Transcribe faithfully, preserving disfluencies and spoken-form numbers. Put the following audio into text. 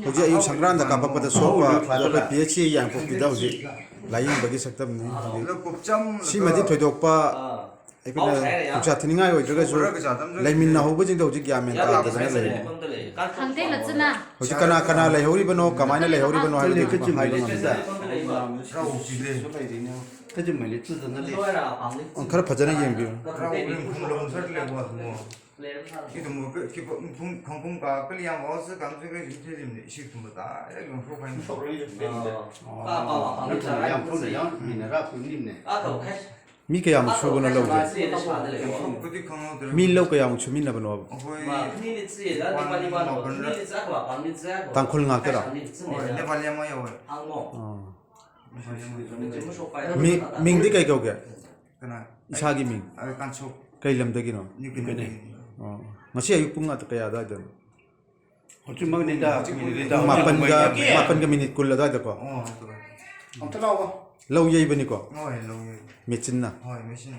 ꯍꯧꯖꯤꯛ ꯑꯌꯨꯛ ꯁꯪꯀ꯭ꯔꯥꯟꯗ ꯀꯥꯞꯄꯛꯄꯗ ꯁꯣꯛꯄ ꯑꯗꯣ ꯑꯩꯈꯣꯏ ꯄꯤ ꯑꯩꯆ ꯁꯤ ꯌꯥꯡꯄꯣꯛꯄꯤꯗ ꯍꯧꯖꯤꯛ ꯂꯥꯏꯌꯦꯡꯕꯒꯤ ꯁꯛꯇꯝꯅꯤ꯫ ꯁꯤꯃꯗꯤ ꯊꯣꯏꯗꯣꯛꯄ ꯑꯩꯈꯣꯏꯅ ꯈꯨꯠꯁꯥ ꯊꯤꯅꯤꯡꯉꯥꯏ ꯑꯣꯏꯗ꯭ꯔꯒꯁꯨ ꯂꯩꯃꯤꯟꯅꯍꯧꯕꯁꯤꯡꯗꯣ ꯍꯧꯖꯤꯛ ꯒ꯭ꯌꯥꯟ ꯃꯦꯟ ꯇꯥꯗꯗꯅ ꯂꯩꯔꯦ꯫ ꯍꯧꯖꯤꯛ ꯀꯅꯥ ꯀꯅꯥ ꯂꯩꯍꯧꯔꯤꯕꯅꯣ, ꯀꯃꯥꯏꯅ ꯂꯩꯍꯧꯔꯤꯕꯅꯣ ꯍꯥꯏꯕꯗꯨ ꯍꯥꯏꯕ ꯉꯝꯗꯦ꯫ ꯈꯔ ꯐꯖꯅ ꯌꯦꯡꯕꯤꯌꯨ꯫ ꯃꯤ ꯀꯌꯥꯃꯨꯛ ꯁꯨꯕꯅꯣ ꯂꯧꯁꯦ? ꯃꯤ ꯂꯧ ꯀꯌꯥꯃꯨꯛ ꯁꯨꯃꯤꯟꯅꯕꯅꯣꯕ? ꯇꯥꯡꯈꯨꯜ ꯉꯥꯛꯇꯔꯥ? ꯑꯥ꯫ ꯃꯤ-, ꯃꯤꯡꯗꯤ ꯀꯩ ꯀꯧꯒꯦ? ꯏꯁꯥꯒꯤ ꯃꯤꯡ? ꯀꯩ ꯂꯝꯗꯒꯤꯅꯣ? ꯑꯣ꯫ ꯉꯁꯤ ꯑꯌꯨꯛ ꯄꯨꯡ ꯀꯌꯥ ꯑꯗꯨꯋꯥꯏꯗꯅꯣ? ꯍꯧꯖꯤꯛꯃꯛꯅꯤꯗ, ꯍꯧꯖꯤꯛ ꯄꯨꯡ ꯃꯥꯄꯟꯒ, ꯃꯥꯄꯟꯒ ꯃꯤꯅꯤꯠ ꯀꯨꯟ ꯑꯗꯨꯋꯥꯏꯗꯀꯣ? ꯑꯣ, ꯑꯗꯨ꯫ ꯑꯝꯇ ꯂꯥꯛꯑꯣ꯫ ꯂꯧ ꯌꯩꯕꯅꯤꯀꯣ? ꯍꯣꯏ, ꯂꯧ ꯌꯩ꯫ ꯃꯦꯆꯤꯟꯅ? ꯍꯣꯏ, ꯃꯦꯆꯤꯟꯅ꯫